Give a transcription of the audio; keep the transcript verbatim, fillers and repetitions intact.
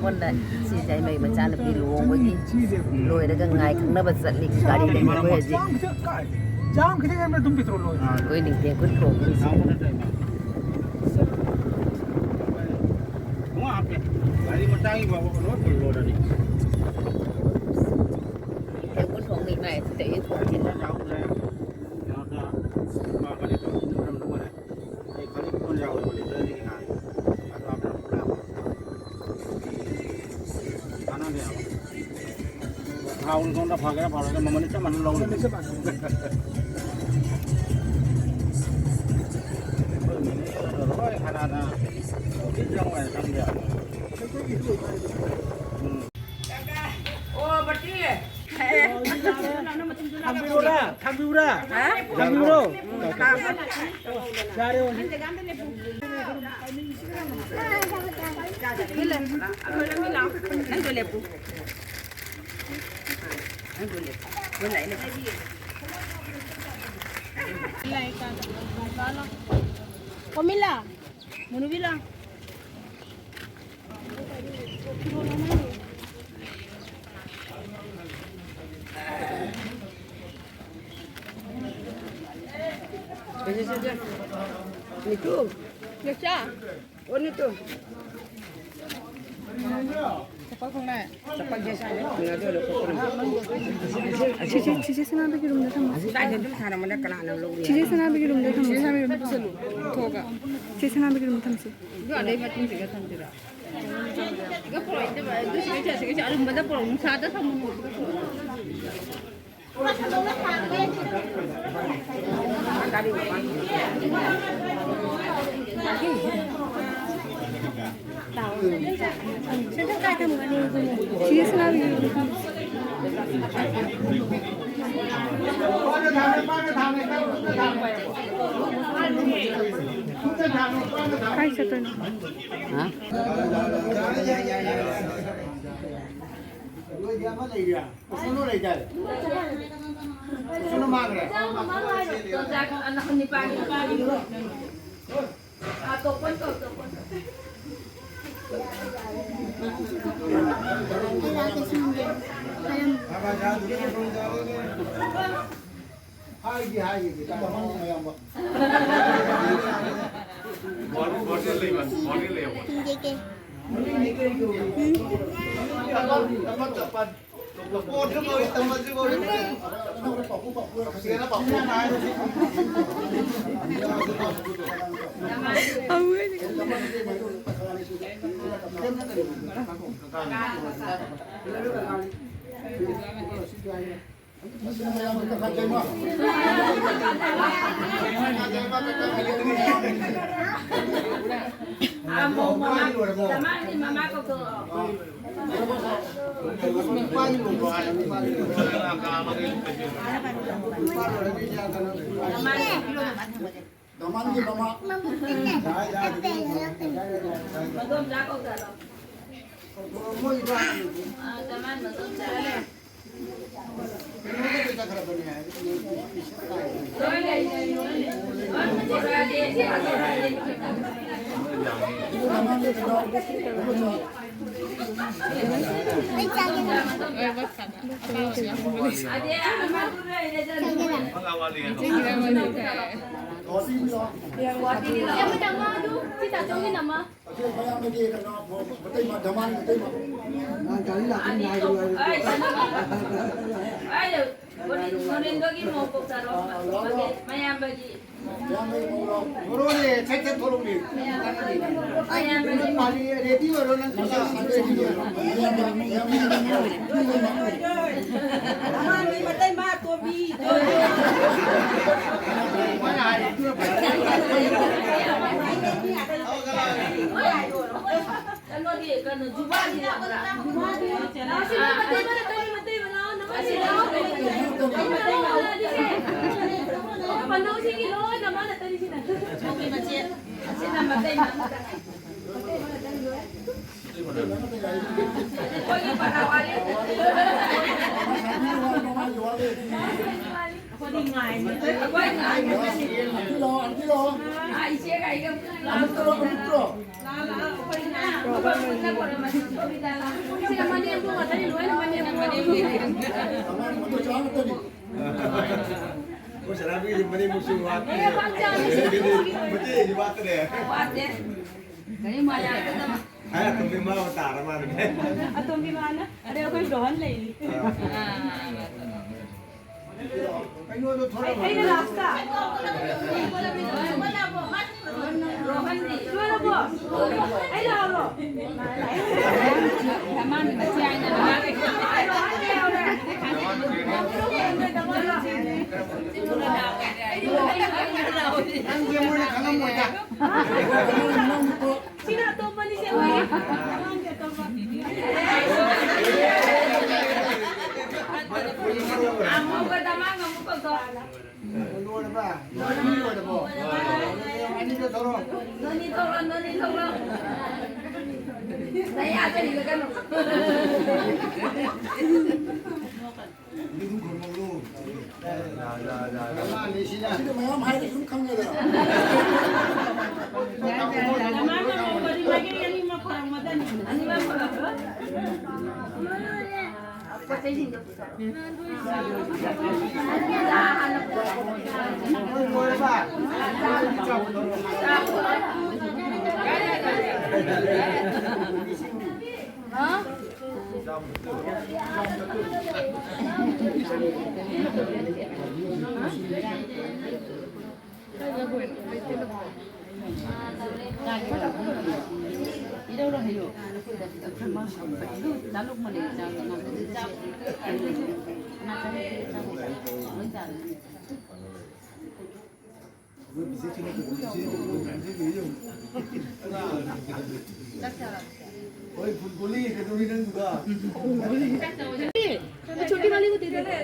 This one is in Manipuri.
ꯐꯣꯟꯗ ꯁꯤ ꯌꯥꯏꯃꯩ ꯃꯆꯥꯅꯨꯄꯤ ꯂꯨꯍꯣꯡꯕꯒꯤ ꯂꯣꯏꯔꯒ ꯉꯥꯏ ꯈꯪꯅꯕ ꯆꯠꯂꯤ꯫ ꯒꯥꯔꯤꯗꯅꯤ ꯑꯩꯈꯣꯏ ꯍꯧꯖꯤꯛ꯫ ꯆꯥꯝ ꯈꯤꯇꯪ ꯍꯦꯟꯕ꯭ꯔꯥ ꯑꯗꯨꯝ ꯄꯦꯇ꯭ꯔꯣꯜ ꯂꯣꯏ꯫ ꯑꯩꯈꯣꯏ ꯅꯤꯡꯊꯦꯝ ꯈꯨꯟ ꯊꯣꯡꯕꯒꯤꯁꯤ꯫ ꯒꯥꯔꯤ ꯃꯆꯥꯒꯤ ꯐꯥꯎꯕ ꯂꯣꯏ ꯐꯨꯜ ꯂꯣꯗꯅꯤ꯫ ꯅꯤꯡꯊꯦꯝ ꯈꯨꯟ ꯊꯣꯡꯕꯒꯤ ꯃꯥꯏ ꯁꯤꯗ ꯑꯩ ꯊꯣꯡꯉꯤꯅ꯫ ꯀꯥꯟꯅꯗꯦ ꯍꯥꯏꯕ꯫ ꯊꯥꯎ ꯅꯨꯡ ꯁꯣꯝꯗ ꯐꯒꯦꯔꯥ ꯐꯔꯣꯏꯒꯦꯔꯥ ꯃꯃꯜꯗꯤ ꯆꯞ ꯃꯥꯟꯅ ꯂꯧꯅꯤ꯫ ꯃꯃꯜꯗꯤ ꯆꯞ ꯃꯥꯟꯅꯩ꯫ ꯂꯣꯏ ꯈꯅꯥꯗ ꯑꯣꯐꯤꯁ ꯆꯪꯉꯣ ꯍꯥꯏꯅ ꯆꯪꯗꯦ ꯍꯥꯏꯕ꯫ ꯎꯝ꯫ ꯑꯣ, ꯕꯇꯤ꯫ ꯊꯝꯕꯤꯔꯣꯔꯥ? ꯊꯝꯕꯤꯔꯣꯔꯥ? ꯍꯥ? ꯊꯝꯕꯤꯔꯣ? ꯎꯝ, ꯊꯝꯃꯦ꯫ ꯌꯥꯔꯦ, ꯍꯧꯖꯤꯛ꯫ ꯅꯪꯗꯣ ꯂꯦꯞꯄꯨ꯫ ꯅꯪꯗꯣ ꯂꯦꯞꯄꯨ꯫ ꯂꯥꯛꯑꯦ, ꯂꯥꯛꯑꯦ꯫ ꯄ꯭ꯔꯃꯤꯂꯥ, ꯃꯨꯅꯨꯕꯤ ꯂꯥꯛꯑꯣ꯫ ꯁꯦ, ꯁꯦ, ꯁꯦ, ꯁꯦ꯫ ꯅꯤꯇꯨ꯫ ꯌꯣꯠꯆꯥ꯫ ꯑꯣ, ꯅꯤꯇꯨ꯫ ꯆꯤꯆꯦ, ꯆꯤꯆꯦ ꯁꯅꯥꯕꯒꯤ ꯔꯨꯝꯗ ꯊꯝꯃꯣ꯫ ꯀꯗꯥꯏꯗ ꯑꯗꯨꯝ ꯊꯥꯔꯝꯃꯣꯅꯦ, ꯀꯅꯥꯅ ꯂꯧꯒꯦ? ꯆꯤꯆꯦ ꯁꯅꯥꯕꯒꯤ ꯔꯨꯝꯗ ꯊꯝꯃꯣ꯫ ꯆꯤꯆꯦ ꯁꯅꯥꯕꯒꯤ ꯔꯨꯝꯗ ꯄꯨꯁꯜꯂꯨ꯫ ꯊꯣꯛꯑꯒ꯫ ꯆꯤꯆꯦ ꯁꯅꯥꯕꯒꯤ ꯔꯨꯝꯗ ꯊꯝꯁꯤ꯫ ꯑꯗꯨ ꯑꯗꯩ ꯃꯇꯨꯡꯁꯤꯒ ꯊꯝꯁꯤꯔꯣ? ꯁꯤꯒ ꯄꯨꯔꯛꯑꯣ, ꯏꯆꯦ, ꯑꯗꯨ ꯁꯤꯒ, ꯁꯤꯒ, ꯁꯤꯒ ꯑꯔꯨꯝꯕꯗ ꯄꯨꯔꯛꯑꯣ, ꯅꯨꯡꯁꯥꯗ ꯊꯝꯃꯨꯅꯨ꯫ ꯀꯥꯏ ꯆꯠꯇꯣꯏꯅꯣ? ꯍꯥ? ꯅꯣꯏꯗꯤ ꯑꯃ ꯂꯩꯔꯤꯔꯥ? ꯎꯁꯣꯟ ꯂꯩꯗꯥꯏ? ꯎꯁꯣꯟ ꯃꯥꯡꯈ꯭ꯔꯦ? ꯑ, ꯇꯣꯄꯟ ꯀꯧ, ꯇꯣꯄꯟ꯫ ꯍꯥꯏꯒꯦ, ꯍꯥꯏꯒꯦ, ꯇꯥꯃꯣ ꯃꯌꯥꯝꯕ꯫ ꯕꯣꯔꯗꯤꯡ ꯂꯩꯕ, ꯕꯣꯔꯗꯤꯡ ꯂꯩꯕ꯫ ꯎꯝ꯫ ꯗꯃꯥꯟꯒꯤ ꯃꯃꯥ꯫ ꯃꯣꯏ ꯏꯕꯥꯅꯤ꯫ ꯀꯩꯅꯣꯗ ꯆꯠꯈ꯭ꯔꯕꯅꯦ ꯍꯥꯏ꯫ ꯗꯃꯥꯟꯒꯤ ꯀꯩꯅꯣ꯫ ꯃꯉꯥ ꯋꯥꯠꯂꯤ꯫ ꯃꯌꯥꯝꯕꯒꯤ ꯀꯩꯅꯣ, ꯃꯇꯩꯃ, ꯗꯃꯥꯟ ꯃꯇꯩꯃ꯫ ꯒꯥꯔꯤ ꯂꯥꯛꯄ ꯉꯥꯏꯔꯤ, ꯉꯥꯏꯔꯤ꯫ ꯅꯣꯔꯦꯟꯗꯣꯒꯤ ꯃꯧ ꯀꯧꯊꯔꯣ꯫ ꯃꯌꯥꯝꯕꯒꯤ꯫ ꯃꯌꯥꯝꯕꯒꯤ ꯃꯧꯔꯣ? ꯃꯧꯔꯣꯅꯦ, ꯁꯠ ꯁꯠ ꯊꯣꯛꯂꯛꯎꯅꯦ꯫ ꯃꯌꯥꯝꯕꯒꯤ꯫ ꯃꯥꯗꯤ ꯔꯦꯗꯤ ꯑꯣꯏꯔꯣ, ꯅꯪ ꯁꯠ ꯁꯠ ꯔꯦꯗꯤ ꯑꯣꯏꯔꯣ꯫ ꯃꯌꯥꯝꯕ, ꯃꯌꯥꯝꯕ꯫ ꯗꯃꯥꯟꯒꯤ ꯃꯇꯩꯃ ꯇꯣꯝꯕꯤ꯫ ꯀꯩꯅꯣꯗꯤ, ꯀꯩꯅꯣ, ꯖꯨꯕꯥꯗꯤ ꯂꯥꯛꯄ꯭ꯔꯥ? ꯖꯨꯕꯥꯗꯤ ꯂꯥꯛꯄ꯭ꯔꯥ? ꯑꯁꯤꯅ ꯃꯇꯩ ꯃꯅꯥꯎ, ꯃꯇꯩ ꯃꯅꯥꯎ, ꯅꯃꯥ ꯑꯁꯤꯅ ꯁꯤꯅ ꯃꯇꯩ ꯃꯅꯥꯎ꯫ ꯄꯟꯗꯧꯁꯤꯡꯒꯤ ꯂꯣꯏꯅ ꯃꯥꯅ ꯇꯩꯁꯤꯅ꯫ ꯃꯇꯩ ꯃꯆꯦ꯫ ꯑꯁꯤꯅ ꯃꯇꯩ ꯃꯅꯥꯎ꯫ ꯑꯩꯈꯣꯏꯒꯤ ꯄꯔꯥ ꯋꯥꯔꯤ꯫ ꯑꯟꯇꯤ ꯂꯥꯛꯑꯣ, ꯑꯟꯇꯤ ꯂꯥꯛꯑꯣ꯫ ꯑꯃꯨꯛꯇꯔꯣ, ꯑꯃꯨꯛꯇꯔꯣ꯫ ꯁꯤꯗ ꯃꯅꯦꯝꯕꯣꯛ ꯉꯥꯛꯇꯅꯤ, ꯂꯣꯏꯅ ꯃꯅꯦꯝꯕꯣꯛ꯫ ꯑꯉꯥꯡ ꯃꯇꯣ ꯆꯥ ꯉꯥꯛꯇꯅꯤ꯫ ꯑꯩꯈꯣꯏ ꯁꯅꯥꯕꯤꯒꯤꯗꯤ ꯃꯅꯦꯝꯕꯣꯛꯁꯨ ꯋꯥꯠꯇꯦ꯫ ꯑꯗꯒꯤꯗꯤ ꯃꯆꯦꯁꯨ ꯋꯥꯠꯇ꯭ꯔꯦ꯫ ꯋꯥꯠꯇꯦ꯫ ꯀꯔꯤ ꯃꯥ ꯌꯥꯒꯗꯕ? ꯍꯥꯏ, ꯑꯇꯣꯝꯕꯤ ꯃꯥ ꯇꯥꯔ ꯃꯥꯜꯂꯦ꯫ ꯑꯇꯣꯝꯕꯤ ꯃꯥꯅ꯫ ꯑꯗꯩ ꯑꯩꯈꯣꯏ ꯔꯣꯍꯟ ꯂꯩꯔꯤ꯫ ꯑꯥ꯫ ꯑꯩꯉꯣꯟꯗ ꯊꯣꯔꯛꯑꯣ꯫ ꯑꯩꯅ ꯂꯥꯁꯇ꯫ ꯔꯣꯍꯟꯗꯤ꯫ ꯂꯣꯏꯔꯕꯣ? ꯑꯩ ꯂꯥꯛꯑꯣꯔꯣ? ꯃꯥꯅ ꯃꯆꯦ ꯍꯥꯏꯅ ꯂꯥꯛꯑꯦ꯫ ꯅꯪꯁꯦ ꯃꯣꯏꯅ ꯈꯪꯉꯝꯃꯣꯏꯗ꯫ ꯁꯤꯅ ꯑꯇꯣꯞꯄꯅꯤ, ꯁꯦ, ꯍꯣꯏ꯫ ꯑꯉꯥꯡꯁꯦ ꯑꯇꯣꯞꯄ꯫ ꯑꯃꯨꯛꯀ ꯗꯃꯥꯡ ꯑꯃꯨꯛ ꯀꯧꯊꯣꯛ꯫ ꯂꯣꯏꯔꯕ? ꯂꯣꯏꯔꯕꯣ? ꯑꯅꯤꯗ ꯊꯣꯛꯂꯛꯑꯣ꯫ ꯅꯣꯏꯅꯤ ꯊꯣꯛꯂꯛꯑꯣ, ꯅꯣꯏꯅꯤ ꯊꯣꯛꯂꯛꯑꯣ꯫ ꯅꯌꯥꯗ ꯏꯜꯂꯒꯅꯨ꯫ ꯑꯗꯨꯝ ꯈꯨꯝꯃꯛꯎ꯫ ꯃꯃꯥꯡꯒꯤꯁꯤꯅ꯫ ꯁꯤꯗ ꯃꯌꯥꯝ ꯍꯥꯏꯔ ꯁꯨꯝ ꯈꯪꯉꯦꯗ꯫ ꯃꯃꯥꯡꯒꯤ ꯃꯔꯤ ꯃꯔꯤ ꯑꯅꯤꯃꯛ ꯈꯣꯏꯔꯝꯃꯗꯅꯤ꯫ ꯑꯅꯤꯃꯛ ꯈꯣꯏꯔꯝꯃꯣ꯫ ꯄꯣꯠ ꯆꯩꯁꯤꯡꯗꯣ ꯄꯨꯊꯣꯔꯛꯑꯣ꯫ ꯍꯥꯟꯅ ꯄꯨꯊꯣꯔꯛꯑꯣ꯫ ꯍꯥ? ꯍꯣꯏ, ꯐꯨꯠꯕꯣꯜ ꯌꯦꯡꯒꯗꯧꯔꯤ ꯅꯪꯗꯨꯒ꯫ छोटी वाली को दे दे।